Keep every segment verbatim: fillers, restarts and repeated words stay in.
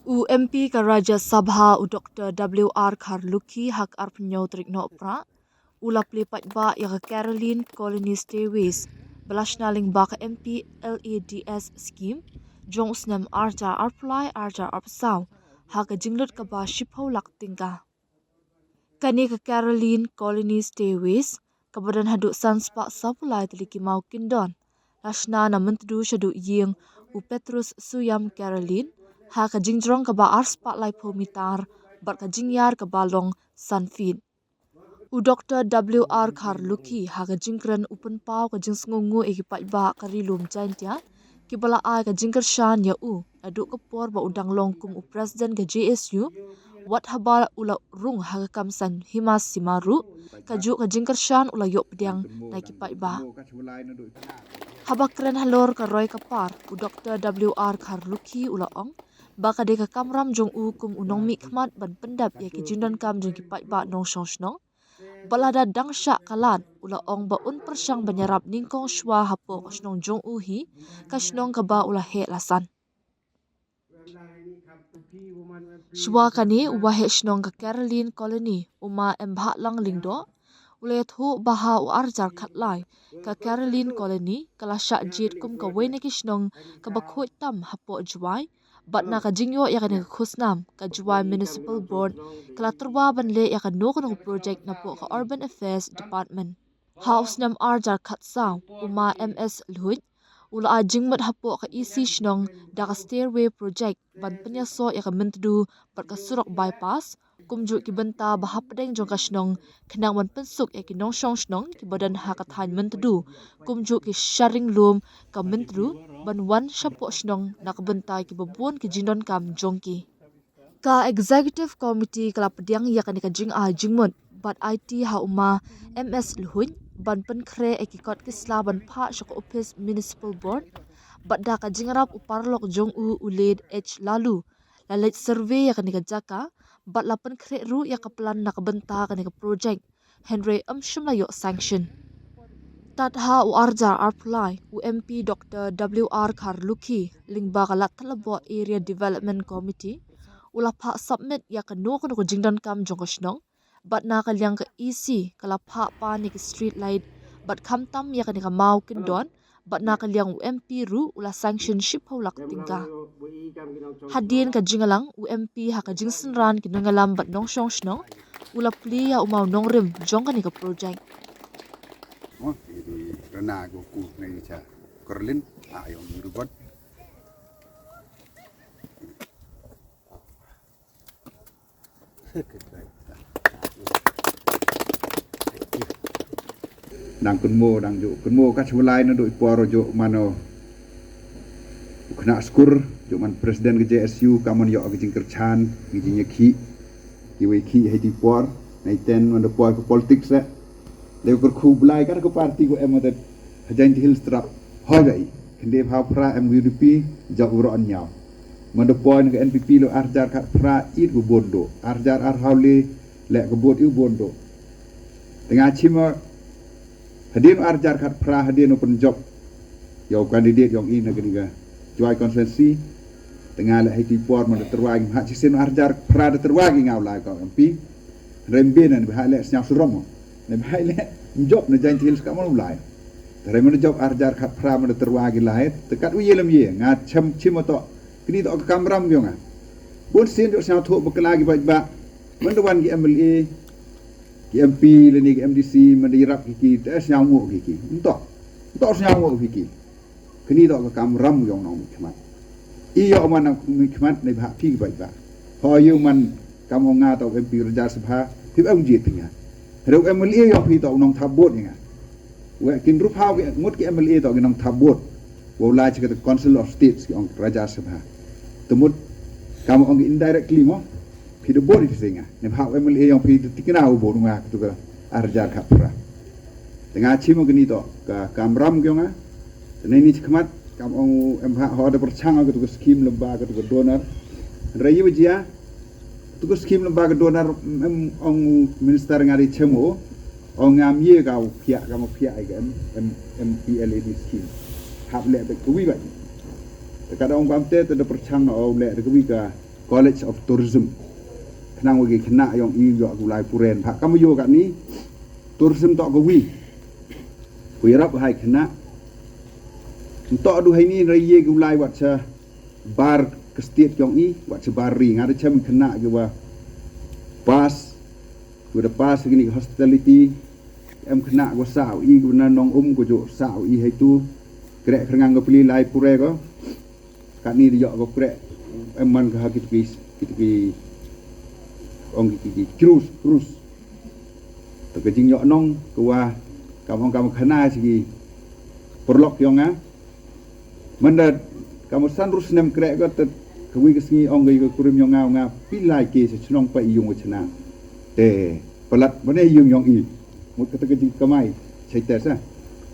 U M P ka Rajya Sabha u Doctor W R Kharlukhi ha ka arphew tarik Nohprah u la plie paidbah ïa ka Caroline Colony Stairways ba la shna lyngba ka M P L A D S scheme jong u snem arhajar arphew lai arhajar arphew saw ha ka jinglut kaba shiphew lak tyngka. Kane ka Caroline Colony Stairways kaba don haduh san spah sawphew lai tylli ki maw kyndon la shna na Myntdu shaduh ïing u Petrus Suyam Caroline ha ka jingjrong kaba ar spah laiphew mitar bad ka jingïar kaba long san feet. U Doctor W R Kharlukhi ha ka jingkren u pynpaw ka jingsngewnguh ïa ki paidbah ka Ri Lum Jaiñtia kiba la ai ka jingkyrshan ïa u naduh ka por ba u dang long kum u President ka J S U, wat haba u la rung ha ka kam saiñ hima sima ruh, kajuh ka jingkyrshan u la ïoh pdiang na ki paidbah. Haba kren halor ka roi ka par, u Doctor W R Kharlukhi u la ong ba ka dei ka kamram jong u kum u nongmihkhmat ban pyndep ïa ki jingdonkam jong ki paidbah nongshong shnong. Bad lada dang shah ka lad, u la ong ba un pyrshang ban ïarap nyngkong shuwa hapoh ka shnong jong u hi, ka shnong kaba u la heh la san. Shuwa kane, uba heh shnong ka Caroline Colony, u Ma Embhahlang Lyngdoh, u la ïathuh ba ha u arhajar khatlai, ka Caroline Colony ka la shah jied kum kawei na ki shnong kaba khuid tam hapoh Jowai, bad na ka jingïoh ïa kane ka khusnam, ka Jowai Municipal Board ka la tyrwa ban leh ïa kano kano ka project napoh ka Urban Affairs Department. Ha u snem arhajar khatsaw, u Ma M S Lhuid u la ai jingmut hapoh ka E C shnong da ka stairway project ban pynïasoh ïa ka Myntdu bad ka surok bypass, kumjuh ki bynta ba hapdeng jong ka shnong, khnang ban pynsuk ïa ki nongshong shnong kiba don ha ka thaiñ Myntdu, kumjuh ki sharing lum ka Myntdu ban wan shapoh shnong na ka bynta kiba bun ki jingdonkam jong ki. Ka Executive Committee ka la pdiang ïa kane ka jingai jingmut bad aiti ha u Ma M S Lhuid ban pynkhreh ïa ki kot ki sla ban phah sha ka ophis Municipal Board, bad da ka jingïarap u paralok jong u, u Late H Laloo, la leit survey ïa kane ka jaka bad la pynkhreh ruh ïa ka plan na ka bynta kane ka project, hynrei ym shym la ïoh sanction. Tad ha u arhajar arphew lai, u M P Doctor W R Kharlukhi lyngba ka Ladthadlaboh Area Development Committee u la phah submit ïa kano kano ka jingdonkam jong ka shnong, bad na ka liang ka E C ka la phah pan ïa ki street light bad khamtam ïa kane ka maw kyndon, bad na ka liang u M P ruh u la sanction shiphew lak tyngka. Hadien ka jingïalang, u M P ha ka jingsynran ki nongïalam bad nongshong shnong u la plie ïa u maw nongrim jong kane ka project. Mo, ini rena ko ku ngai cha Kerlin, ayo ni rubot. Dang kynmo, dang ju kynmo ka shwa lai naduh i por ju mano. U khynnah skur, ju man president ka J S U, ka man ïoh ka jingkyrshan, ka jingïakhih. Kiwei khih ha i por, nai ten man da poi ka politics eh. Dei u kyrkhu Blai ka, ka party ko em adat ha Jaintia Hills Trap. Hoi ga i. Khynde phaw phra em U D P, jop u ro an ñiaw. Man da poi na ka N P P lo arhajar khatphra, it ko bun doh. Arhajar arphew le, leh ka bun, it ko bun doh. Te nga chim ma hadien arhajar khatphra hadien u pynjop ïa u candidate jong i na kane ka Jowai constituency. Te nga leh ha i por man da tyrwa ngi, ha shisien arhajar phra da tyrwa ngi, nga u lai ka M P. Rem bin na ba ha leh sñiaw surom. Na ba ha leh jop na Jaintia Hills ka man u lai. Te rem man da jop arhajar khatphra man da tyrwa ngi lai. Te kat u ye lem ye, nga chim chim ma to. Kini to ka kamram biong nga. Bun sien jop sñiaw thuh bakla ki bait ba. Man da wan ki M L A, ki M P lane ki M D C, man da ïarap ki ki, te sñiaw nguh ki ki. Nto. Nto sñiaw nguh ki ki. Kini to ka kamram yong nongmihkhmat. I ïoh man nongmihkhmat ne bha phi ki bait ba. Ho ïoh man kam ong nga to M P Rajya Sabha, phi ba ong jied phi nga. Reu M L A ïoh phi to nongthap vote nga. Wa kin rup ha ngut ki M L A to ki nongthap vote. Wa u lai cha ka Council of States ki ong Rajya Sabha. Te mut kam ong indirectly mo. Phi da vote phi seh nga. Ne bha u M L A yong phi da tikna u vote nga katu ka arhajar khatphra. Te nga chim kini to ka kamram ki yong nga. Te nei ni chikmat kam ong em bha ho da pyrchang katu ka scheme lem ba katu ka donor. Hynrei ïa u jia katu ka scheme lem ba ka donor, em, ong minister nga ri chemo. Ong ngam ïa ka u phiah, ka u phiah ai ka em, em, M P L A D scheme. Hap leh bad ka wi bad. Te ka da ong bam te, te da pyrchang na ong leh da ka wi ka College of Tourism. Khnang wa ki khynnah yong i yoh ki u lai pure. Bha kam yoh katni tourism toh ka wi. Ku yarap hai khynnah. Ntoh du hai ni rai ye ki u lai wat cha bar ka state yong i, wat cha bar ri. Nga da chem khynnah ki wa pass, ki wa da pass kini hospitality. Em khynnah ki wa sah i ki wa na nong um ko jo sah i hai tu. Krek krengang ka pli lai pure ko. Katni da yoh ka krek em man ka ha kit ki kit ki ong ki ki cruise cruise. Ta ka jingyoh nong ka wa kam ong kam khana chi ki perlok yong nga. Manda kam san rus nem krek ka ta ka wi ka sngi ong ka kurim yong nga nga pilai ke sa chnong pa iyung wa chna. Te palat mane iyung yong i. Mut kata ka jingkamai chai test ah.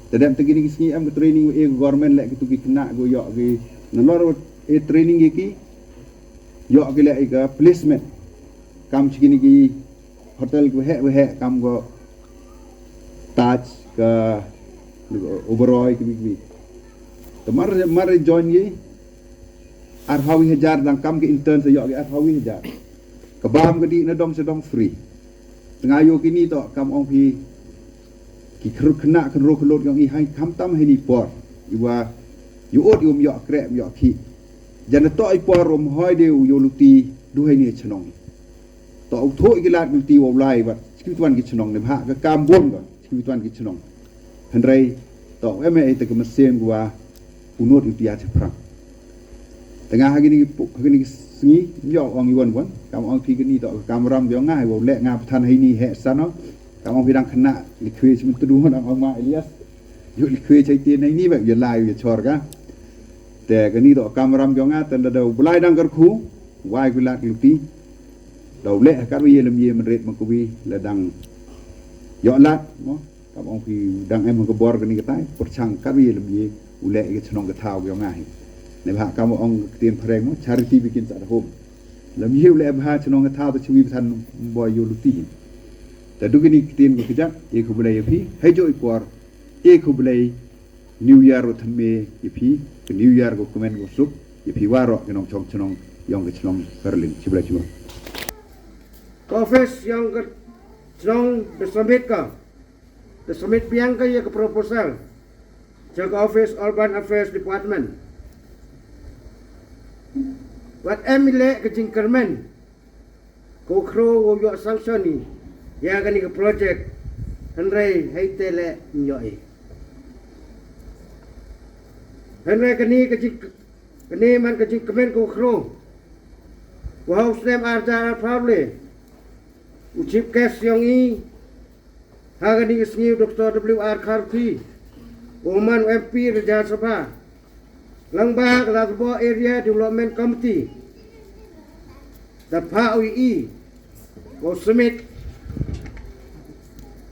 Tadem ta kini ki sngi em ka training e government lek kitu ki kena go yok ki nalor e training ki ki yok ki lek ka placement. Kam chi kini ki hotel ki hek hek kam go Taj ka Oberoi ki bi ki bi. Tamar mar join ki arphawi hajar dang kam ki intern sa yok ki arphawi hajar. Ka bam ka di na dong sa dong free. Tengah yo kini to kam ong phi ki khrut khna khnro khlot yong i hai kam tam hai ni por. Iwa yu ot yum yok krek yok ki. Jan to i por rum hoi de u yo luti du hai ni chnong. To u tho i ki lat luti wa lai wat chi tuan ki chnong ne bha ka kam bon ka chi tuan ki chnong. Hynrei to em e te ka masem gwa u not u tiat phrang. Tengah hagi ni hagi ni sngi yo ong iwan wan kam ong ki ni to kam ram yo nga wo le nga pthan hai ni he sano kam ong pidang kena likwe chi mentu du ong ma Elias yo likwe chai ti nai ni ba yo lai yo chor ka. Te ka ni to kam ram yo nga te la da u belai dang kar khu wai ku lat luti. Da u le kar ye lem ye menret ma ku bi la dang yo lat mo. Kam ong phi dang em ka bor kani ka tai pyrchang kam ye lem ye u le ka chnong ka thaw yong nga hi. Ne bha kam ong ka ktien phareng mo charity begins at home. Lem ye u le bha chnong ka thaw ta chui than boy yo luti. Ta du kini ktien ka kjat e khublei ya phi hai jo i por e khublei New Year u thamme ya phi ka New Year ko kmen ko suk ya phi waro ka nong chong chnong yong ka chnong Berlin chibla chibla. Ka office yong ka chnong da submit ka da submit biang ka ya ka proposal. Jaka office Urban Affairs Department. Wat em ile ka jingkermen ko khro wo yo sanction ni ya kani ka project. Hynrei hai te le nyo e hynrei kani ka jing kani man ka jingkermen ko khro. Wa hau snem arja arphaw le u chief guest yong i ha kani ka sngi u Doktor W R Kharlukhi u man u M P Rajya Sabha lang ba ka la bo area development committee da pha u i ko submit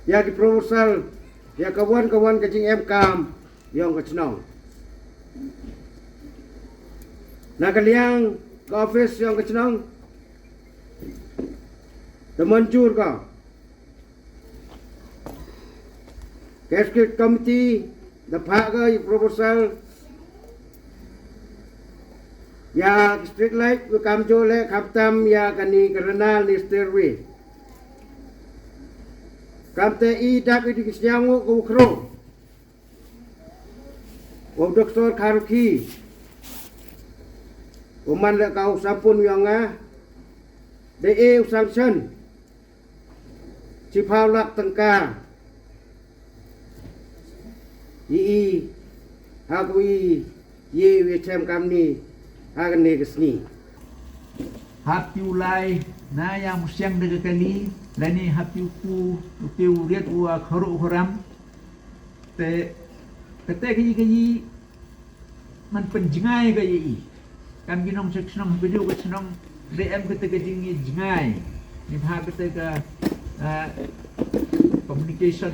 ya ki proposal ya ka wan ka wan ka jing em kam yong ka chnong na ka liang ka office yong ka chnong da manjur ka Executive Committee da phah ka i proposal ya ki street light wa kam jo le khamtam ya kani ka renal ni stairway. Kamte i dap i di ki sniaw ngo ka u khro. Wa u Doktor Kharlukhi u man le ka u sampun yong nga de e u sanction. Chiphaw lak tyngka. I i ha ku i ye u chem kamni ha kane ka sngi. Hap tiu lai na ya musiang de ka kali lani hap tiu ku u tiu riat u a kharu kharam. Te kate ka i ka i man pynjngai ka i i. Kam ki nong sek snong video ka snong de em kate ka jing i jngai. Ni bha kate ka communication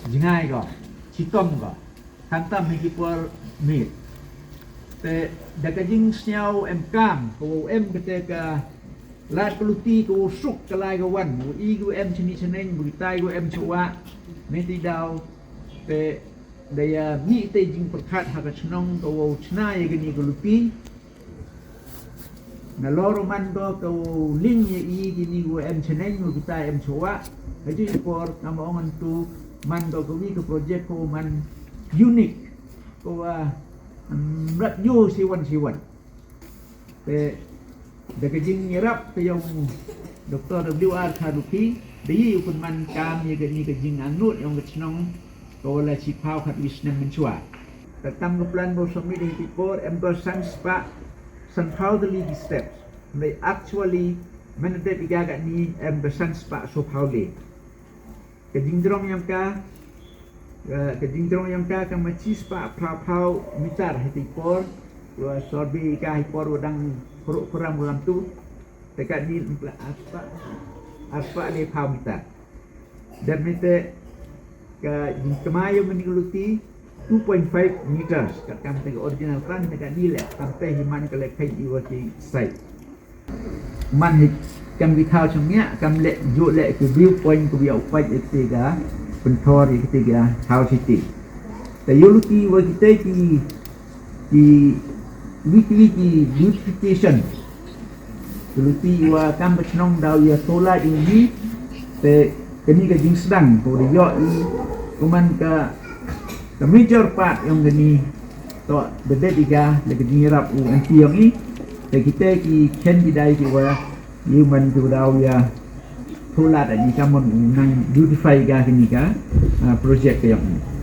jngai ka chitom ka. Khamtam hi ki por mit. Te da ka jing sniaw em kam ka wow em kate ka lad ka luti ka wow suk ka lai ka wan wow i ka em chini chneng bu tai ka em chwa. Meti daw te da ya mi te jing perkhat ha ka chnong ka wow chna ya kani ka luti. Nalor u man ko ka u ling ïa i kini ko em chaneng ko kita em chwa. Ka ju i por kam ong antu man ko ka wi ka project ko man unique ko wa mrat yo siwan siwan. Te da ka jingïarap ka yong Doctor W R Kharlukhi da yi u pynman kam ïa kani ka jingangnud yong ka chnong ko la chi phaw khat wi snem mynchwa. Ka tam ka plan bo submit hi por em ko san spah san phaw tylli ki steps. They actually mandated ka kani em ko san spah so phaw le. Ka jingjrong yong ka ka jingjrong yong ka ka ma chi spah phaw phaw meter hi ti por. Wa survey ka hi por wa dang pro- program wa lam tu. Te ka ni empla aspa aspa le phaw meter. Dan ni te ka jingkma yong ni luti two point five meters ka kam te ka original plan te ka ni le kam te hi man ka le kai i wa ki site. Man hi kam ki thaw chang nya kam le ju le ki view point ku bia upai ite ga pynthor ite ga thaw city. Te yu luti wa kite ki ki weekly ki beautification. Ki luti wa kam ka chnong daw ya tola yu ni te kani ka jingsdang ko de yo i kuman ka ka major part yong kani to bebet iga le ka jingrap u anti yong i te kite ki ken ki dai ki wa yu man ki daw ya thola da ni ka mon u nang beautify ga kani ka ah, project ka yong i.